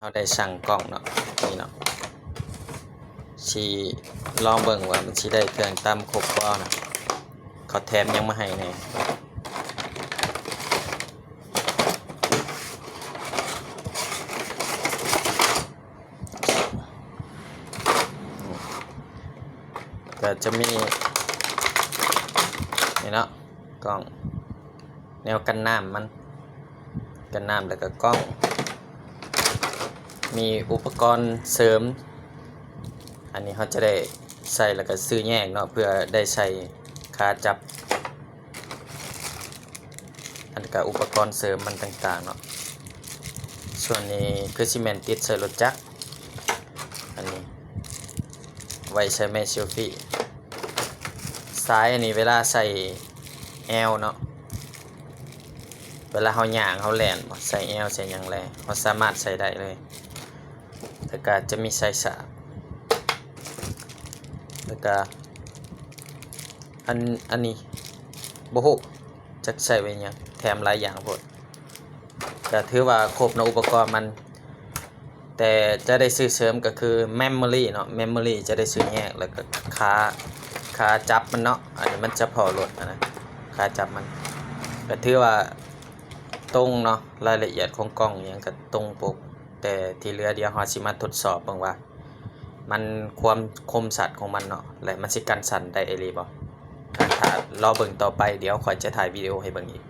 ເຮົາໄດ້ສັ່ງກ້ອງເນາະ ນີ້ເນາະ ຊິລອງເບິ່ງວ່າມັນຊິໄດ້ເຄື່ອງຕ່ຳຄົບບໍ່ນະ ເຂົາແຖມຫຍັງມາໃຫ້ແດ່. ກໍຈະມີນີ້ເນາະ ກ້ອງ ແນວກັນນ້ຳມັນ ກັນນ້ຳ ແລ້ວກໍກ້ອງ ມີອຸປະກອນເສີມ ອັນນີ້ເຮົາຈະໄດ້ໃສ່ ແລ້ວກໍຊື້ແຍກເນາະ ເພື່ອໄດ້ໃສ່ຄາຈັບ ອັນນີ້ກໍອຸປະກອນເສີມມັນຕ່າງໆເນາະ. ສ່ວນນີ້ຄືຊິແມ່ນຕິດໃສ່ລົດຈັກ ອັນນີ້ໄວ້ໃສ່ໄມ້ເຊວຟີ. ສາຍອັນນີ້ເວລາໃສ່ແອວເນາະ ເວລາເຮົາຍ່າງເຮົາແລ່ນ ໃສ່ແອວໃສ່ຫຍັງແລ ເຮົາສາມາດໃສ່ໄດ້ເລີຍ. ແລ້ວກໍຈະມີສາຍສາກ ແລ້ວກໍອັນ ອັນນີ້ບໍ່ຮູ້ຈັກໃສ່ໄວ້ຫຍັງ ແຖມຫຼາຍຢ່າງໂພດ. ກໍຖືວ່າຄົບເນາະ ອຸປະກອນມັນ ແຕ່ຈະໄດ້ຊື້ເສີມກໍຄື memory ເນາະ memory ຈະໄດ້ຊື້ແຍກ ແລ້ວກໍຄາ ຄາຈັບມັນເນາະ ອັນນີ້ມັນສະເພາະລົດຫັ້ນນະ ຄາຈັບມັນ ກໍຖືວ່າຕົງເນາະ ລາຍລະອຽດຂອງກ້ອງອີ່ຫຍັງກໍຕົງປົກ ແຕ່ທີ່ເຫຼືອດຽວເຮົາຊິມາທົດສອບເບິ່ງວ່າ ມັນ ຄວາມຄົມສັດຂອງມັນເນາະ ແລະ ມັນຊິກັນສັ່ນໄດ້ອີ່ຫຼີບໍ່. ຖ້າລໍເບິ່ງຕໍ່ໄປ ດຽວຂ້ອຍຈະຖ່າຍວິດີໂອໃຫ້ເບິ່ງອີກ.